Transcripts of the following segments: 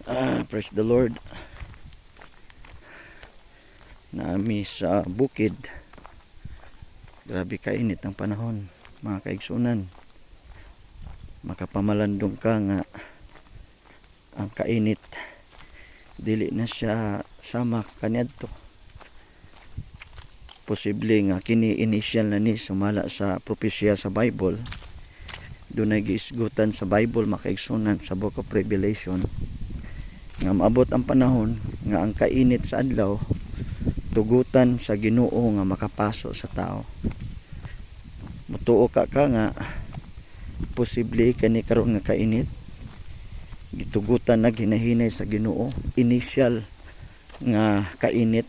Ah, praise the Lord. Naa mi sa bukid. Grabe kainit ang panahon, mga kaigsunan. Makapamalandong ka nga ang kainit dili na siya sama kaniadto. Posible nga kini initial na ni sumala sa propesya sa Bible. Dunay giisgutan sa Bible, mga kaigsunan, sa Book of Revelation nga maabot ang panahon nga ang kainit sa adlaw tugutan sa Ginoo nga makapaso sa tao. Mutuo ka ka nga posible kani karon nga kainit gitugutan na ginahinay sa Ginoo, initial nga kainit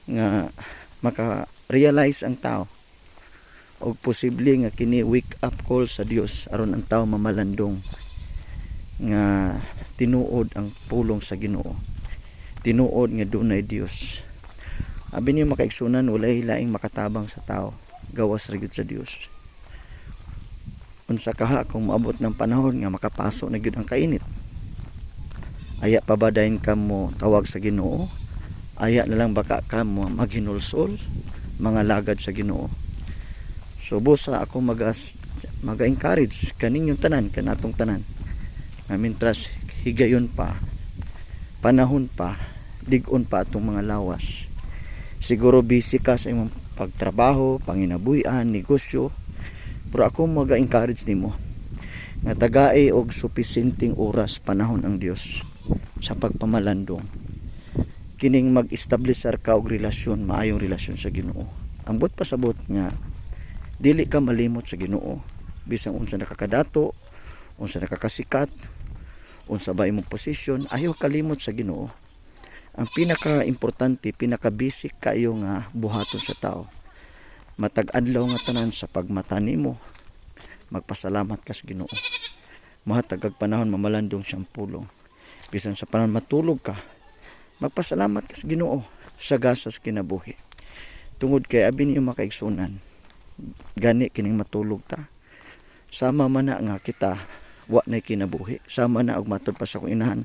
nga maka-realize ang tao, og posible nga kini wake up call sa Dios aron ang tao mamalandong nga tinuod ang pulong sa Ginoo, tinuod nga dunay Dios? Abi niyo, mga kaigsunan, walay laing makatabang sa tao gawas ra gyud sa Dios. Unsa kaha kung moabot ng panahon nga makapaso na gyud ang kainit? Aya pa ba dayon ka mo tawag sa Ginoo? Aya na lang baka ka mo maghinulsol, mga lagad sa Ginoo? So busa ako magas maga-encourage kaninyong tanan, kanatong tanan, nga mintras higayon pa, panahon pa, dig-on pa atong mga lawas. Siguro busy ka sa imong pagtrabaho, panginabuhian, negosyo, pero ako maga-encourage nimo nga tagai og supisinteng oras, panahon ang Dios sa pagpamalandong, kining mag-establisar ka og relasyon, maayong relasyon sa Ginoo. Ambot pasabot nga dili ka malimot sa Ginoo bisan unsa nakakadato, unsa nakakasikat, unsa ba imong posisyon, ayaw kalimot sa Ginoo. Ang pinaka importante, pinaka basic kayo nga buhaton sa tao matag adlaw nga tanan, sa pagmata nimo magpasalamat ka sa Ginoo, mohatag kag panahon mamalandong siyang pulong. Bisan sa panahon matulog ka, magpasalamat ka sa Ginoo sa gasas kinabuhi, tungod kay abi niyo, mga kaigsunan, gani kining matulog ta, sama man na nga kita wa nay kinabuhi, sama na og matud pa sa akong inahan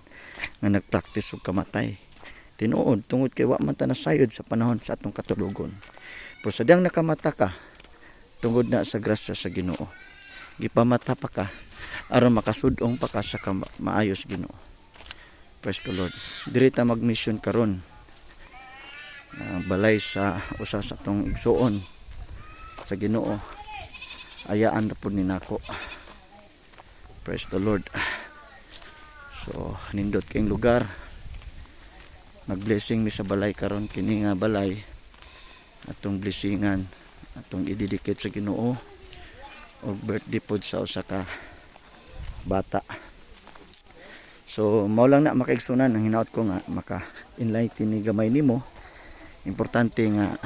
nga nagpractice og kamatay. Tinuod, tungod kay wa man ta nasayod sa panahon sa atong katulogon. Pero sa diyang nakamata ka, tungod na sa grasya sa Ginoo, gipamata pa ka aron makasudong pa ka sa maayos Ginoo. Praise the Lord. Diri ta mag-mission karon. Ah, balay sa usa sa atong igsuon sa Ginoo. Ayaan na pud ni nako. Praise the Lord. So nindot kayong lugar. Mag-blessing mi sa balay karon. Kini nga balay atong blessingan, atong i-dedicate sa Ginoo, og birthday pod sa usa ka bata. So mao lang na, mga kaigsunan, ang hinaot ko nga maka enlighten ni gamay nimo. Importante nga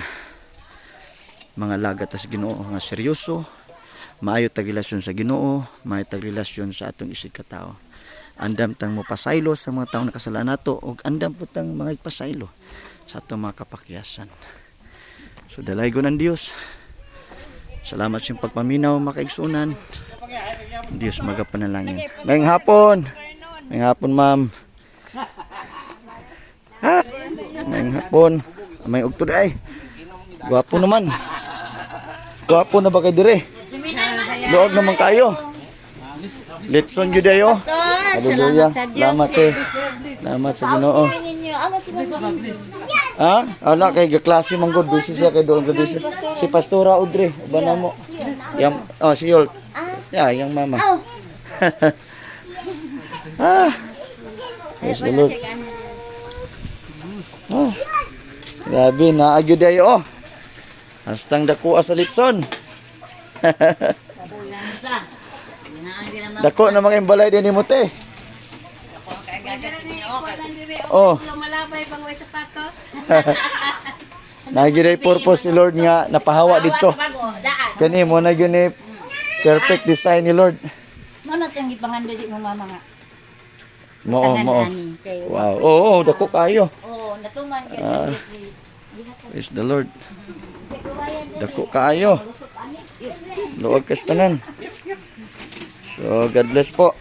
mga lagat sa Ginoo nga seryoso, maayo tag relasyon sa Ginoo, maayo tag relasyon sa atong isig katao. Andam tang mopasaylo sa mga taong nakasala nato ug andam pud tang mga pasaylo sa atong mga kapakyasan. So dalaygon ang Dios. Salamat sa iyong pagpaminaw, mga kaigsunan. Dios magapanalangin. Ngayong hapon. Ngayong hapon, ma'am. Ha? Ngayong hapon. May ugto ay. Gwapo naman. Gwapo na ba kay dire? Luog naman kayo. Litson gyud ayo. Hallelujah. Salamat eh. Salamat sa Ginoo. Ninyo, ama si Ma'am. Ha? Ala kay gaklase man gud, busy siya kay doon busy. Si Pastora Audrey, uban na mo. Yang oh si Yol. Yeah, yang mama. Ah. Praise the Lord. Ah. Grabe na agyud ayo oh. Hastang dako sa litson. Dako na mga imbalay din nimo te. Oh. Lumalabay bang way sapatos? Naa gyud purpose ni Lord nga napahawa dito. Kani mo na gyud ni perfect design ni Lord. Mao na tiyang gipangandoy si imong mama nga. Mao mao. Ani kay Wow. Oo, dako kayo. Oh, natuman kay Praise the Lord. Dako kaayo. Luwag kas tanan. So God bless po.